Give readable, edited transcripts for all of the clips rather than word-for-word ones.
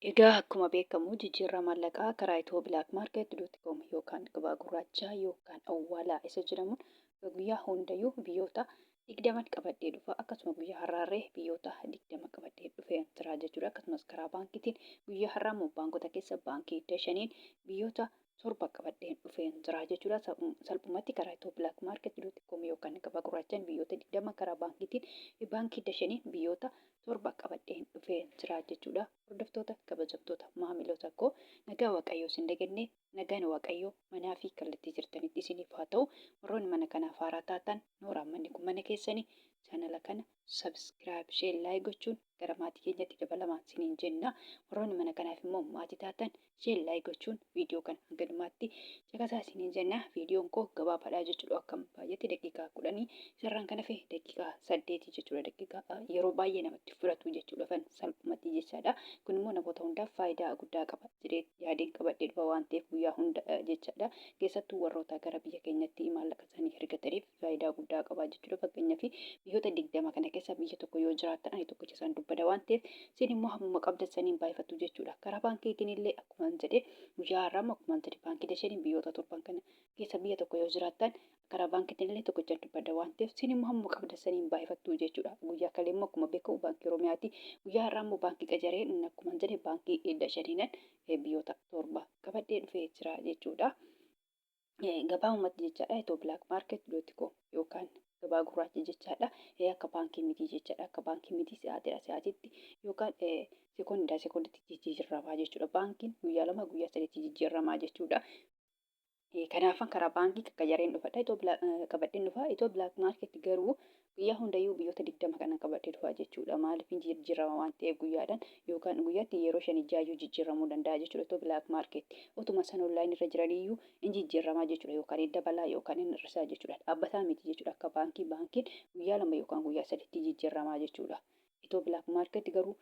Egaa akkuma beekamu jijjiirraa maallaqaa karaa ethioblkmarket.com yookaan gabaa gurraachaa yookaan awwaalaa isa jedhamuun guyyaa hundayyuu biyyoota 20 qabadhee dhufa. Akkasuma guyyaa har'aarree biyyoota 20 qabadhee dhufee jira jechuudha. Akkasumas karaa baankiitiin guyyaa har'aa immoo baankota keessa baankii Dashaniin biyyoota 7 qabadheen dhufeen jira jechuudha. Salphumatti karaa ethioblkmarket.com yookaan gabaa gurraachaan biyyoota 20, karaa baankiitiin baankii Dashaniin biyyoota 7 qabadheen dhufeen jira jechuudha. Hordoftoota, kabajamtoota maamiloota koo, nagaa Waaqayyoo isin daganne, nagaan Waaqayyoo manaa fi kallattii jirtanitti isiniif haa ta'u. Warroonni mana kanaaf haaraa taatan, nooraan manni kun mana keessanii, chaanala kana subscribe, share, like gochuun gara maatii keenyatti dabalamaa isiniin jenna. Warroonni mana kanaaf immoo maatii taatan, share, like gochuun viidiyoo kana hanga dhumaatti caqasaa isiniin jenna. Viidiyoon koo gabaabaadha jechuudha. Akkam baay'eetti daqiiqaa 10, isarraan kan hafe daqiiqaa 8 jechuudha. Daqiiqaa yeroo baay'ee namatti fudhatu jechuudha. Kan salphumatti jechaadha. Kun immoo namoota hundaaf faayidaa guddaa qaba jedhee yaadeen qabadhee dhufa waan ta'eef guyyaa hunda jechaadha. Keessattuu warroota gara biyya keenyatti maallaqa isaanii ergataniif faayidaa guddaa qaba jechuudha. Fakkeenyaaf biyyoota 20 kana keessa biyya tokko yoo jiraattan, ani tokkicha isaan dubbada waan ta'eef, isin immoo hammuma qabdan saniin baay'ifattu jechuudha. Karaa baankiitiin illee akkuma jedhe, guyyaa har'aa immoo akkuma jedhe baankii Dashaniin biyyoota torban kana keessa biyya tokko yoo jiraattan, karaa baankiitiin illee tokkicha dubbada waan ta'eef, isin immoo hammuma qabdan saniin baay'ifattu jechuudha. Guyyaa kalee immoo akkuma beekamu baankii Oromiyaati. Guyyaa har'aa immoo baankii Qajaree, akkuma jedhe baankii Dashaniinan biyyoota 7 qabadhee dhufee jira jechuudha. Gabaabumatti jechaadha, ethioblkmarket.com yookaan gabaa gurraacha jechaadha. Akka baankii miti jechaadha. Akka baankii miti, sa'aatiidha sa'aatiitti yookaan sekoondiidha sekoondiitti jijjiiramaa jechuudha. Baankiin guyyaa 2, guyyaa 3tti jijjiiramaa jechuudha. Kanaafan karaa baankii qaqqajareen dhufadha. Itoo qabadheen dhufa. Ethio Black Market garuu guyyaa hundayyuu biyyoota 20 kana qabadhee dhufa jechuudha. Maaliif? Hin jijjiirama waan ta'eef, guyyaadhaan yookaan guyyaatti yeroo shanii jaayyuu jijjiiramuu danda'a jechuudha. Ethio Black Market utuma san online irra jiraniyyuu hin jijjiiramaa jechuudha. Yookaan hin dabalaa yookaan hin hir'isaa jechuudha. Dhaabbataa miti jechuudha. Akka baankii, baankiin guyyaa 2 yookaan guyyaa 3tti jijjiiramaa jechuudha. Ethio Black Market garuu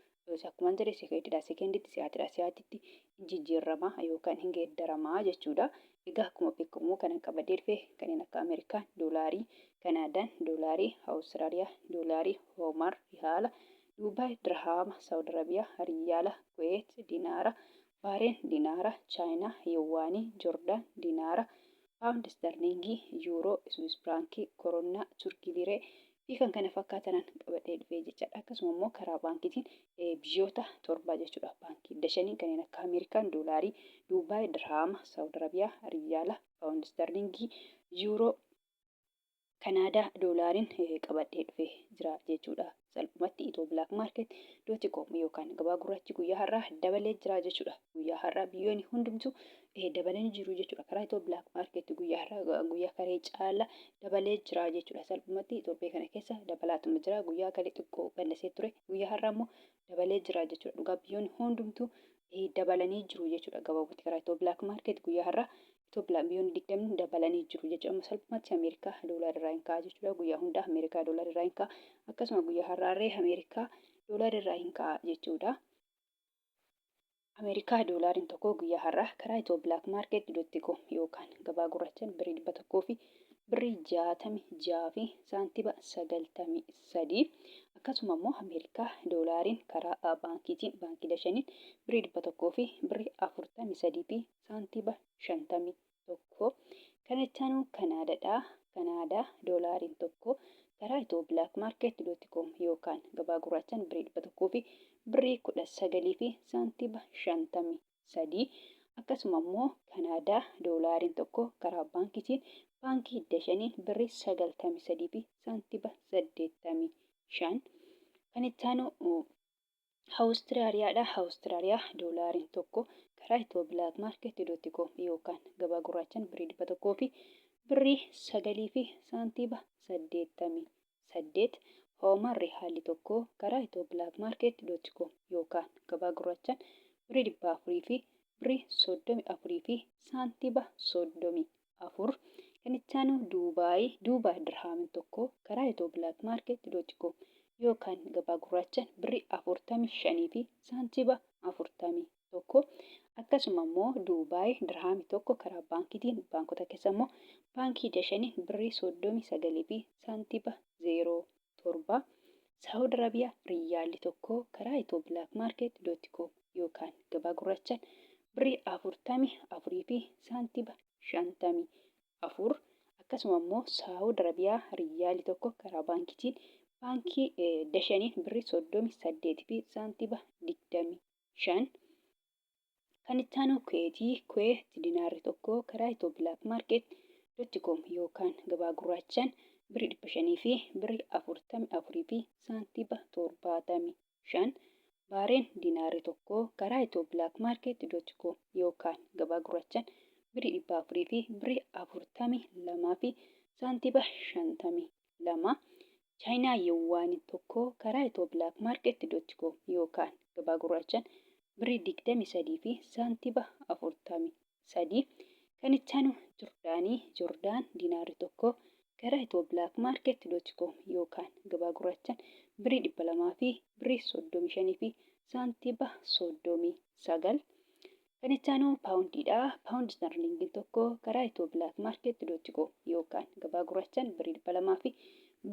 akkuma jedhe sekeendidha sekenditti, si'aatidha si'aatitti jijjiirama yookaan hin geeddaramaa jechuudha. Egaa akkuma beekamu kanan qabadhee dhufe kanneen akka Ameerikaan doolaarii, Kanaadaan doolaarii, Awustiraaliyaa doolaarii, Hoomar Rihaala, Duubaay Dirhaama, Saawud Arabiyaa Riyaala, Kuweet Dinaara, Baareen Dinaara, Chaayinaa Yuwaanii, Jordaan Dinaara, Paawundi Isterliingii, Yuuroo, Iswiis Firaankii, Koronnaa, Turkii Liree fi kan kana fakkaatanan qabadhee dhufee jechaadha. Akkasuma immoo karaa baankiitiin biyyoota 7 jechuudha. Baankii Dashanii kanneen akka Ameerikaan doolaarii, Duubaay Dirhaama, Saawud Arabiyaa Riyaala, Paawundi Isterliingii, Yuuroo, Kanaadaa doolaariin qabadhee dhufee jira jechuudha. Salphumatti ethioblkmarket.com yookaan gabaa gurraachi guyyaa har'aa dabalee jira jechuudha. Guyyaa har'aa biyyoonni hundumtuu dabalanii jiru jechuudha. Karaa Ethio Black Market guyyaa har'aa guyyaa kalee caala dabalee jira jechuudha. Salphumatti torbee kana keessa dabalaatuma jira. Guyyaa kalee xiqqoo qannasee ture. Guyyaa har'aa immoo dabalee jira jechuudha. Dhugaa biyyoonni hundumtuu dabalanii jiru jechuudha. Gabaabumatti karaa Ethio Black Market guyyaa har'aa Ethio Black biyyoonni 20 dabalanii jiru jechuudha. Amma salphumatti Ameerikaa doolaara irraa hin ka'a jechuudha. Guyyaa hundaa Ameerikaa doolaara irraa hin ka'a. Akkasuma guyyaa har'aarree Ameerikaa doolaara irraa hin ka'a jechuudha. Ameerikaa doolaariin tokko guyyaa har'aa karaa ethioblkmarket.com yookaan gabaa gurraachaan birrii 100 fi birrii 66 fi saantiba 93. Akkasuma immoo Ameerikaa doolaariin karaa baankiitiin baankii Dashaniin birrii 100 fi birrii 43 fi saantiba 51. Kan itti aanu Kanaadaadha. Kanaadaa doolaariin tokko karaa ethioblkmarket.com yookaan gabaa gurraachaan birrii 100 fi birrii 19 fi saantiba 53. Akkasuma immoo Kanaadaa doolaariin tokko karaa baankiitiin baankii Dashaniin birrii 93 fi saantiba 85. Kan itti aanu Awustiraaliyaadha. Awustiraaliyaa doolaariin tokko karaa ethioblkmarket.com yookaan gabaa gurraachaan birrii 100 fi birrii 9 fi saantiba 88. Hoomaan Rihaalli tokko karaa ethioblkmarket.com yookaan gabaa gurraachaan birrii 400 fi birrii 34 fi saantiba 34. Kan itti aanu Duubaay. Duubaay dirhaamin tokko karaa ethioblkmarket.com yookaan gabaa gurraachaan birrii 45 fi saantiba 41. Akkasuma immoo Duubaay dirhaami tokko karaa baankiitiin baankota keessa immoo baankii Dashanii birrii 39 fi saantiba 07. Saawud Arabiyaa Riyyaalli tokko karaa ethioblkmarket.com yookaan gabaa gurraachaan birrii 44 fi saantiba 54. Akkasuma immoo Saawud Arabiyaa Riyyaalli tokko karaa baankiitiin baankii Dashaniin birrii 38 fi saantiba 25. Kan itti aanu Kuweetii, Kuweet dinaarri tokko karaa ethioblkmarket.com yookaan gabaa gurraachaan birrii 500 fi birrii 44 fi saantiba 75. Baareen dinaarri tokko karaa ethioblkmarket.com yookaan gabaa gurraachaan birrii 400 fi birrii 42 fi saantiba 52. Chaayinaa Yuwaaniin tokko karaa ethioblkmarket.com yookaan gabaa gurraachaan birrii 23 fi saantiba 43. Kan itti aanu Jordaanii, Jordaan dinaarri tokko karaa ethioblkmarket.com yookaan gabaa gurraachaan birrii 200 fi birrii 35 fi saantiba 39. Kan itti aanu paawundiidha. Paawundi istarliingiin tokko karaa ethioblkmarket.com yookaan gabaa gurraachaan birrii 200 fi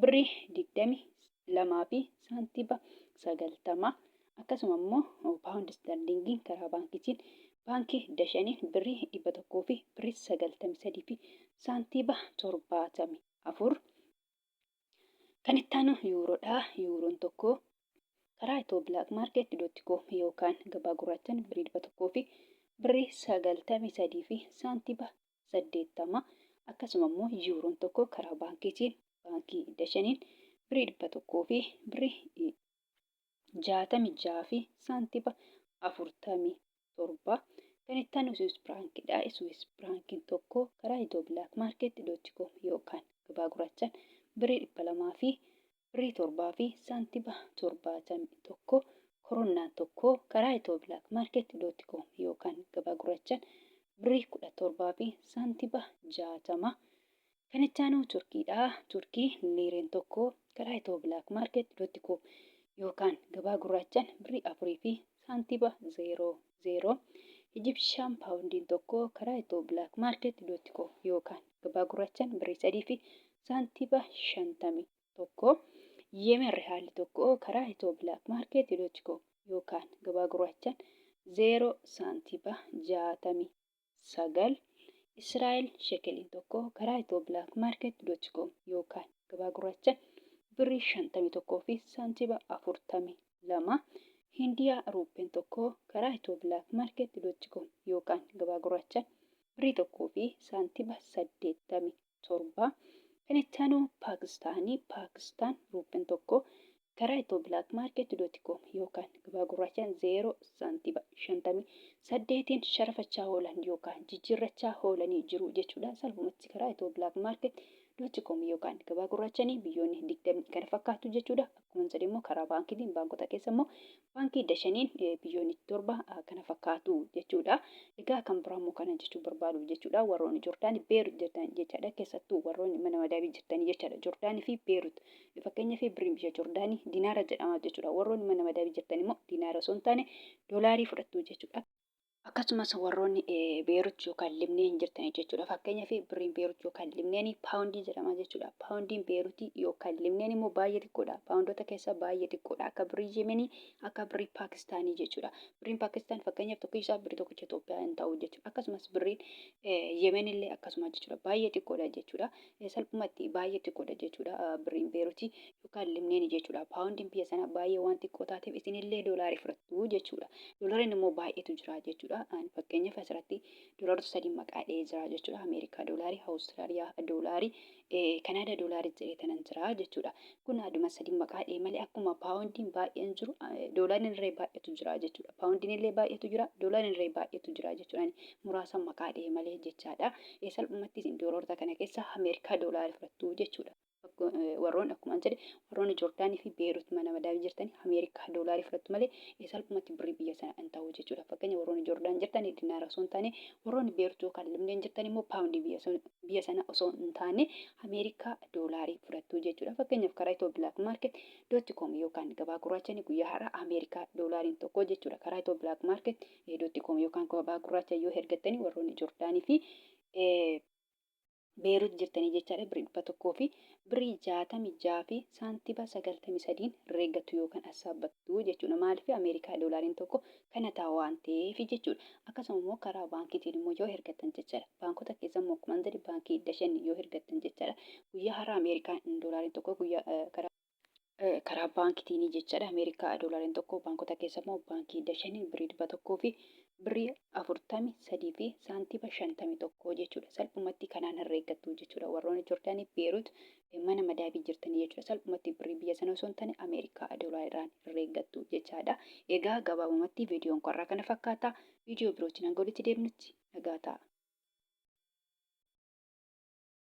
birrii 22 fi saantiba 90. Akkasuma immoo paawundi istarliingiin karaa baankiitiin baankii Dashaniin birrii 100 fi birrii 93 fi saantiba 74. Kan itti aanu yuuroodha. Yuuroon tokko karaa ethioblkmarket.com yookaan gabaa gurraachaan birrii 100 fi birrii 93 fi saantiba 80. Akkasuma immoo yuuroon tokko karaa baankiitiin baankii Dashaniin birrii 100 fi birrii 66 fi saantiba 47. Kan itti aanu Swiss Frankidha. Swiss Frankiin tokko karaa ethioblkmarket.com yookaan gabaa gurraachaan birrii 200 fi birrii 7 fi saantiba 71. Koronnaan tokko karaa ethioblkmarket.com yookaan gabaa gurraachaan birrii 17 fi saantiba 60. Kan itti aanu Turkiidha. Turkii liireen tokko karaa ethioblkmarket.com yookaan gabaa gurraachaan birrii 4 fi saantiba 00. Ijipshaan paawundiin tokko karaa ethioblkmarket.com yookaan gabaa gurraachaan birrii 3 fi saantiba 51. Yemen rihaalli tokko karaa ethioblkmarket.com yookaan gabaa gurraachaan 0 saantiba 69. Israa'el shekeliin tokko karaa ethioblkmarket.com yookaan gabaa gurraachaan birrii 51 fi saantiba 42. Hindiyaa ruuppeen tokko karaa ethioblkmarket.com yookaan gabaa gurraachaan birrii 1 fi saantiba 87. Kan itti aanu Paakistaanii, Paakistaan ruuppeen tokko karaa ethioblkmarket.com yookaan gabaa gurraachaan 0 saantiba 58n sharafachaa oolan yookaan jijjiirrachaa oolanii jiru jechuudha. Salphumatti karaa ethioblkmarket.com yookaan gabaa gurraachanii biyyoonni 20 kana fakkaatu jechuudha. Akkuma jedhe immoo karaa baankiitiin baankota keessa immoo baankii Dashaniin biyyoonni 7 kana fakkaatu jechuudha. Egaa kan biraa immoo kana jechuu barbaadu jechuudha. Warroonni Joordaanii Beerut jirtan jechaadha. Keessattuu warroonni mana madaabii jirtanii jechaadha. Joordaanii fi Beerut. Fakkeenyaaf birriin biyya Joordaanii dinaara jedhama jechuudha. Warroonni mana madaabii jirtan immoo dinaara osoo hin taane doolaarii fudhattu jechuudha. Akkasumas warroonni Beerut yookaan Libneen jirtanii jechuudha. Fakkeenyaaf birriin Beerut yookaan Libneen paawundii jedhama jechuudha. Paawundiin Beerutii yookaan Libneen immoo baay'ee xiqqoodha. Paawundoota keessaa baay'ee xiqqoodha. Akka birrii Yemenii, akka birrii Paakistaanii jechuudha. Birriin Paakistaan fakkeenyaaf tokkichi isaa birrii tokkicha Itoophiyaa hin ta'u jechuudha. Akkasumas birriin Yemen illee akkasuma jechuudha. Baay'ee xiqqoodha jechuudha. Salphumatti baay'ee xiqqoodha jechuudha birriin Beerutii yookaan Libneen jechuudha. Paawundiin biyya sanaa baay'ee waan xiqqoo taateef isinillee doolaarii fudhattu jechuudha. Doolariin immoo baay'eetu jira jechuudha. Fakkeenyaaf asirratti doolaarota sadii maqaa dhahee jira jechuudha. Ameerikaa doolaarii, Awustiraaliyaa doolaarii, Kanaadaa doolaarii jedhee tanan jira jechuudha. Kun aduma sadii maqaa dhahee malee akkuma paawundiin baay'een jiru doolaariin illee baay'eetu jira jechuudha. Paawundiin illee baay'eetu jira, doolaariin illee baay'eetu jira jechuudha. Muraasa maqaa dhahee malee jechaadha. Salphumatti isin doolaarota kana keessa Ameerikaa doolaarii fudhattu jechuudha. Warroon akkuma jedhe warroonni Joordaanii fi Beerut mana madaamii jirtan Ameerikaa doolaarii fudhattu malee salphumatti birrii biyya sana hin ta'u jechuudha. Fakkeenya warroonni Joordaan jirtan dinaara osoo hin taane, warroonni Beerut yookaan Libneen jirtan immoo paawundii biyya sana osoo hin taane Ameerikaa doolaarii fudhattu jechuudha. Fakkeenyaaf karaa Itiyoo Black Market dot com yookaan gabaa gurraachanii guyyaa har'a Ameerikaa doolaariin tokko jechuudha. Karaa Itiyoo Black Market dot com yookaan gabaa gurraacha yoo ergattanii warroonni Joordaanii fi Beerut jirtanii jechaadha birrii 100 fi birrii 66 fi saantiba 93n herreeggattu yookaan assaabbattu jechuudha. Maaliif Ameerikaa doolaariin tokko kana ta'a waan ta'eef jechuudha. Akkasuma immoo karaa baankiitiin immoo yoo hergattan jechaadha. Baankota keessa immoo akkuma jedhe baankii Dashen yoo hergattan jechaadha. Guyyaa har'a Ameerikaa doolaariin tokko guyyaa karaa karaa baankiitiin jechaadha. Ameerikaa doolaariin tokko baankota keessa immoo baankii Dashaniin birrii 100 fi birrii 43 fi saantiba 51 jechuudha. Salphumatti kanaan herreeggattu jechuudha. Warroonni Joordaanii, Beerut mana madaabii jirtanii jechuudha. Salphumatti birrii biyya sana osoo hin taane Ameerikaa doolaariidhaan herreeggattu jechaadha. Egaa gabaabumatti viidiyoon koo har'aa kana fakkaata. Viidiyoo birootiin hanga walitti deebinutti nagaa ta'a.